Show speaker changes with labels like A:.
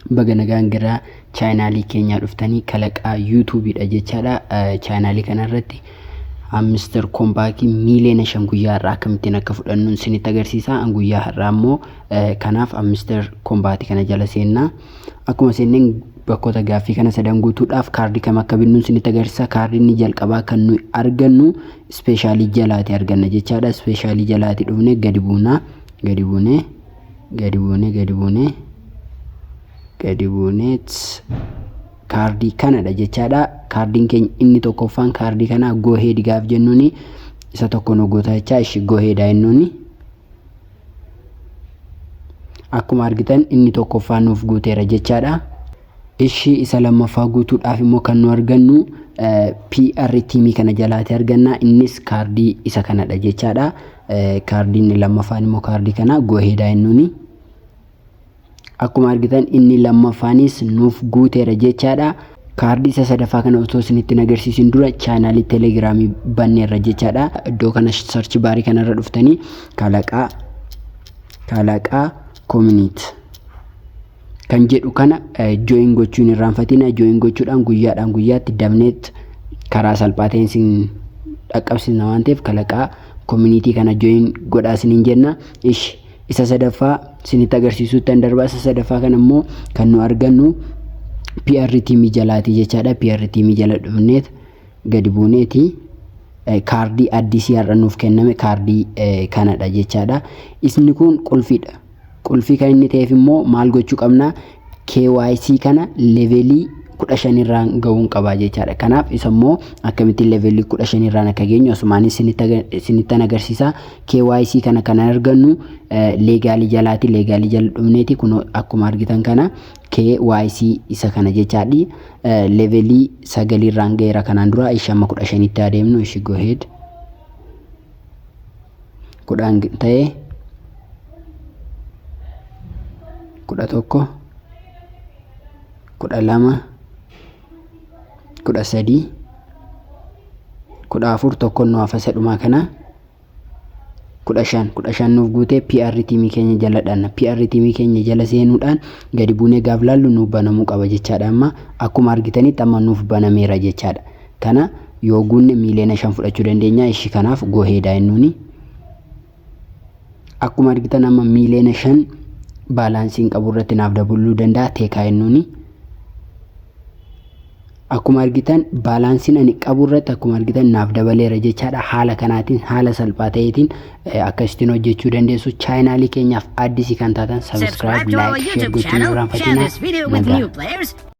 A: Baga nagaan gara chaanaalii keenyaa dhuftanii. Kalaqaa YouTubeiidha jechaadha. Chaanaalii kanarratti Hamster Kombatii miiliyoona 5 guyyaa har'aa akkamittiin akka fudhannu isinitti agarsiisa. Guyyaa har'aa immoo kanaaf Hamster Kombatii kana jala seennaa. Akkuma seenneen bakkoota gaaffii kana sadan guutuudhaaf kaardii kam akka binnu isinitti agarsiisa. Kaardiin inni jalqabaa kan nuyi argannu specialii jalaati arganna jechaadha. Specialii jalaati dhufnee gadi buunaa, gadi buunee, gadi buunee, gadi buunee, gadi buuneet kaardii kanadha jechaadha. Kaardiin keenya inni tokkoffaan kaardii kana go ahead gaaf jennuuni isa tokko nu guuta jechaa. Ishi, go ahead jennuuni. Akkuma argitan inni tokkoffaan nuuf guuteera jechaadha. Ishi, isa lammaffaa guutuudhaaf immoo kan nu argannu PR teamii kana jalaati arganna. Innis kaardii isa kanadha jechaadha. Kaardiin lammaffaan immoo kaardii kana go ahead jennuuni. Akkuma argitan inni lammaffaanis nuuf guuteera jechaadha. Kaardii isa sadaffaa kana otoo isinitti hin agarsiisin dura chaanaalii Telegramii banneerra jechaadha. Iddoo kana search barii kanarra dhuftanii Kalaqaa Community kan jedhu kana join gochuun hin irraanfatina. Join gochuudhaan guyyaadhaan guyyaatti dabneet karaa salphaa ta'een isin dhaqqabsiisna waan ta'eef, Kalaqaa Community kana join godhaa isiniin jenna. Ishi, isa sadaffaa isinitti agarsiisuutti an darbaa. Isa sadaffaa kana immoo kan nu argannu PR teamii jalaati jechaadha. PR teamii jala dhufneet gadi buuneeti kaardii addisii har'a nuuf kenname kaardii kanadha jechaadha. Isni kun qulfiidha. Qulfii kan inni ta'eef immoo maal gochuu qabna? KYC kana levelii 15 irraan ga'uun qabaa jechaadha. Kanaaf isa immoo akkamittiin levelii 15 irraan akka geenyu asumaanis isinittan agarsiisa. KYC kana kan argannu legalii jalaati. Legalii jala dhufneeti kun akkuma argitan kana KYC isa kana jechaadhi. Levelii 9 irraan ga'eera kanaan dura. Ishee, amma 15tti adeemnu. Ishii, go ahead. 10 ta'ee, 11, 12, 13, 14, tokkoon nu hafa, dhumaa kana 15. 15 nuuf guutee PR teamii keenya jala dhanna. PR teamii keenya jala seenuudhaan gadi buunee gaaf laallu nuuf banamuu qaba jechaadha. Amma akkuma argitanitti amma nuuf banameera jechaadha. Kana yoo guunne miiliyoona 5 fudhachuu dandeenya. Ishi, kanaaf go ahead jennuuni. Akkuma argitan amma miiliyoona 5 balanceiin qabu irratti naaf dabaluu danda'a. Take jennuuni. Akkuma argitan balanceiin ani qabu irratti akkuma argitan naaf dabaleera jechaadha. Haala kanaatiin haala salphaa ta'eetiin akkasittiin hojjechuu dandeessu. Chaanaalii keenyaaf addisii kan taatan subscribe, like, share gochuun irraanfatina. Nagaa.